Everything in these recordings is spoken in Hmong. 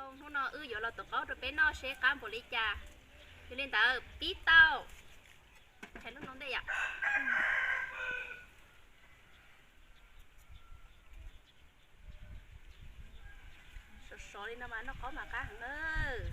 Hnub no wb yuav los tuav qaub rau peb noj seb qab npaum li cas. Yog li ntawd pib tau. Thaij lub no ntej yom. Sov sov li no mas noj qaub mas qab heev nawb.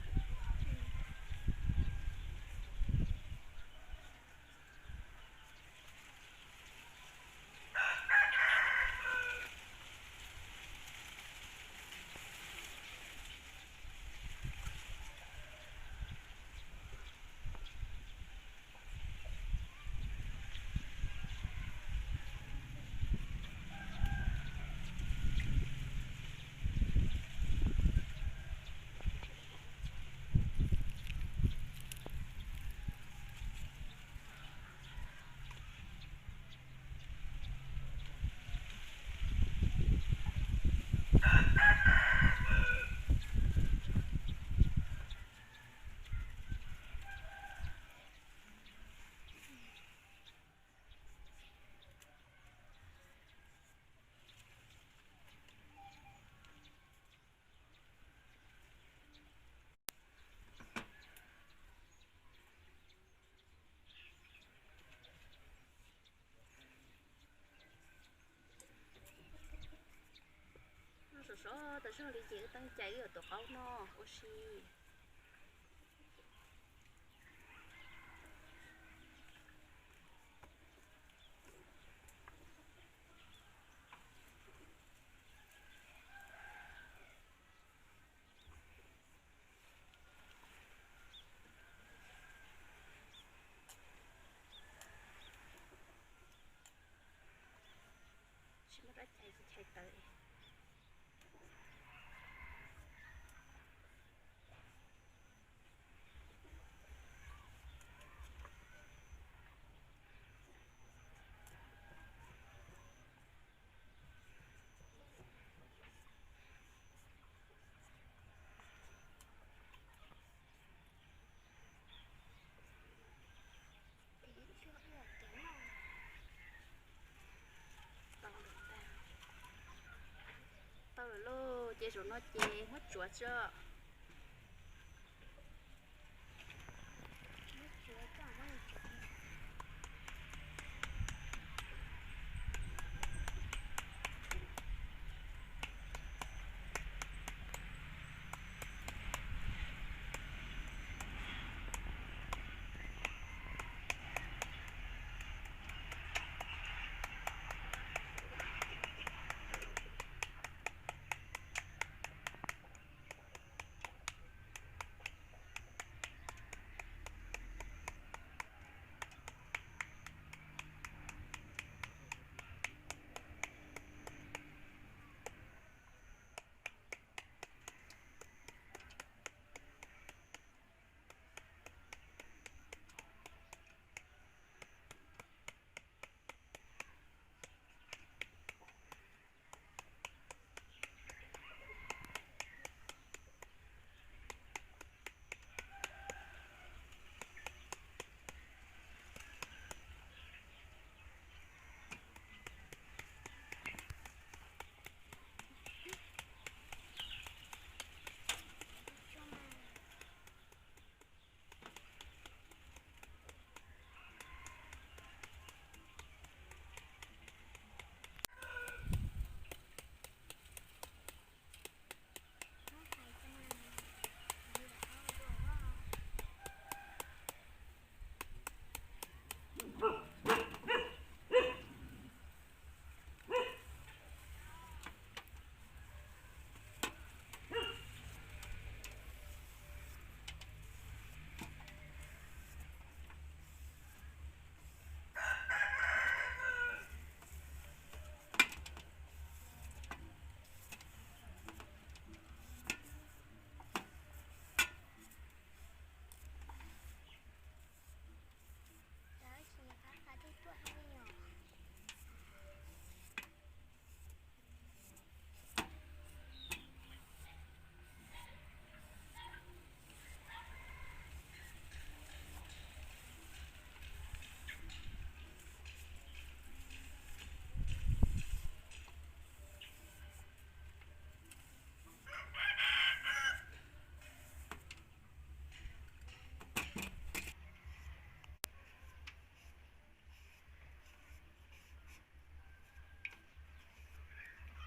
Noj sov sov tas zog li ces wb teeb cai wb yuav tuav qaub noj ua si. Tsis muaj dab tsi tsis chais tawv. Tau lawm lauj, ces zaum no ces muab tsuav tso.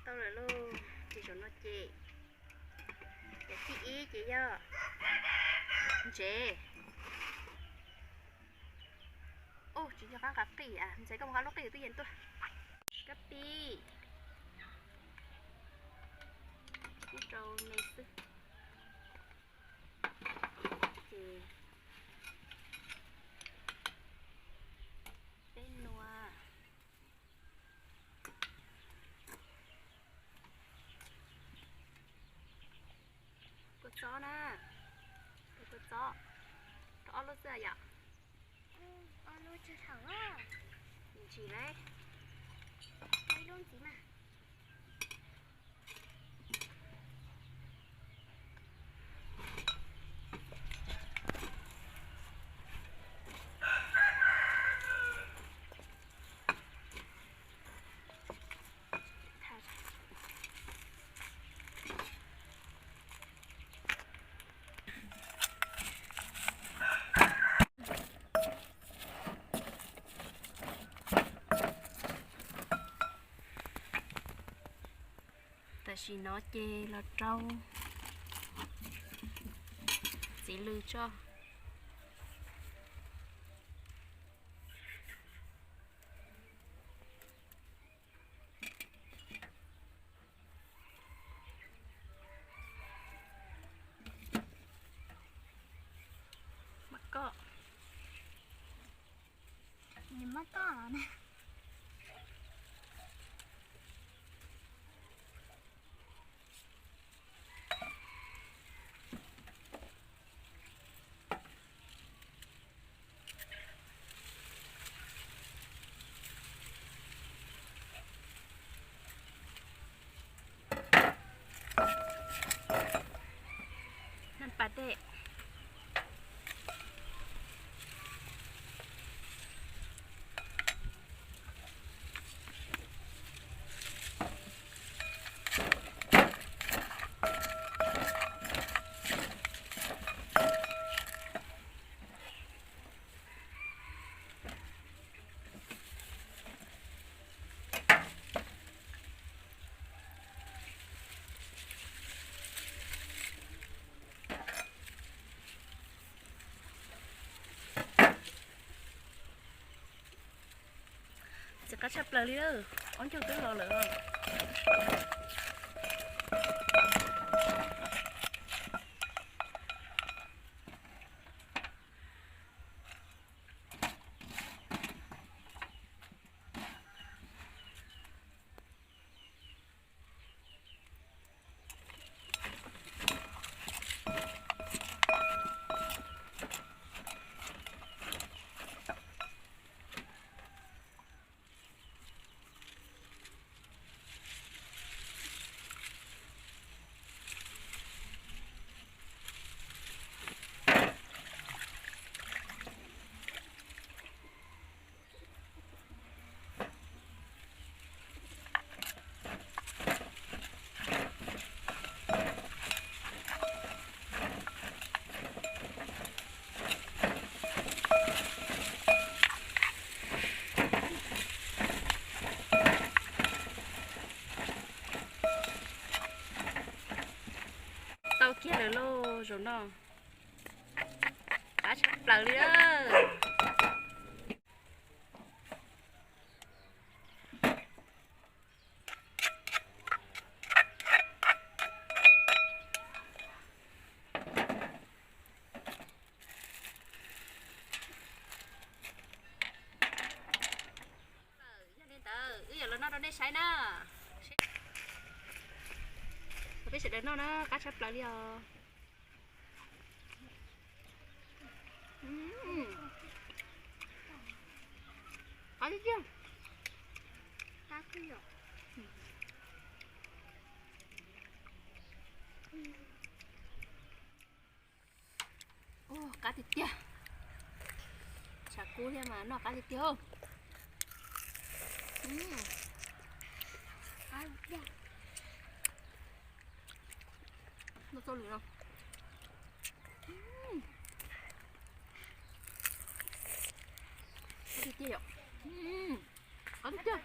Tau lawm lauj, ces zaum no ces cov thib ib ces yog ntsev. Ub, tsis nco qab nqa qij, ntxhais koj mus nqa lub qij tub yees tuaj. Kab pib, ib rau me xwb. Ces peb nua. Kua txob na, kua txob, rau ob lub xwb yom. Ntsis lauj. Tam sim no ces los rau txiv lws tso. Maj koj, maj koj. Naj pas dej. Txiv qab tshaj plaws li, ob ncaug twb los lawm. Tau kiag lawm lauj, zaum no qab tshaj plaws li lawm. Yog li ntawd wb yuav los noj rau nej saib na. Peb sawv daws noj na, qab tshaj plaws li os. Qab tiag tiag. Ua qab tiag tiag. Tshav kub thiab mas noj qab tiag tiag. Noj txoj lwm no. Qab tiag tiag yom. Qab tiag tiag.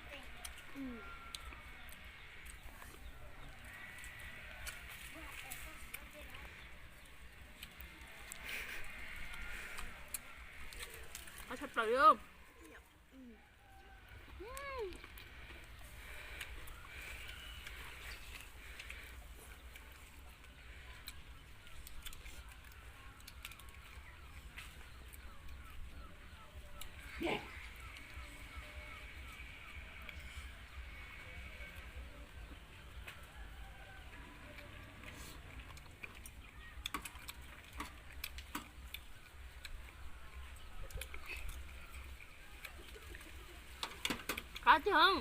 Ua li. Qab tiag.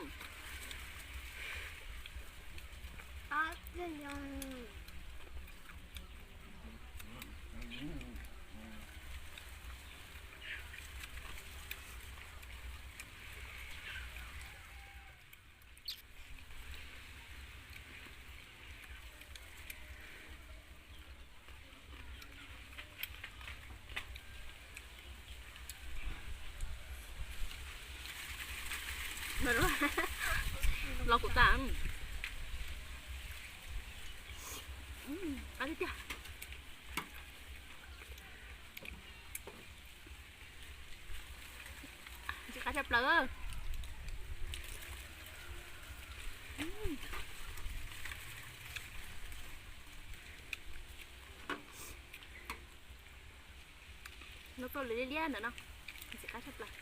Los kuv tas. Qab tiag tiag. Ntxim qab tshaj plaws. Noj tau lwm liab liab ntawm no, ntxim qab tshaj plaws.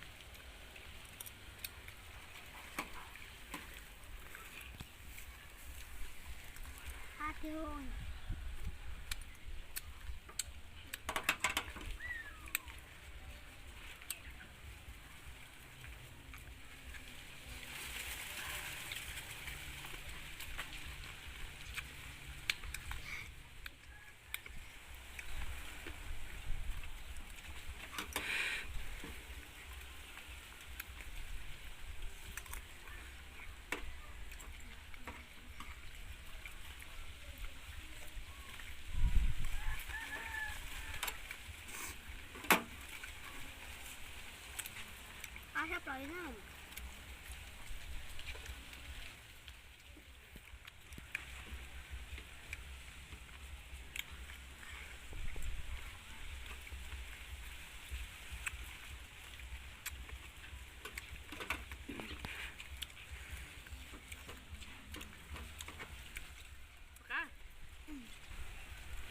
Qab tshaj plaws li na.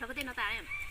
Los koj tej no tas.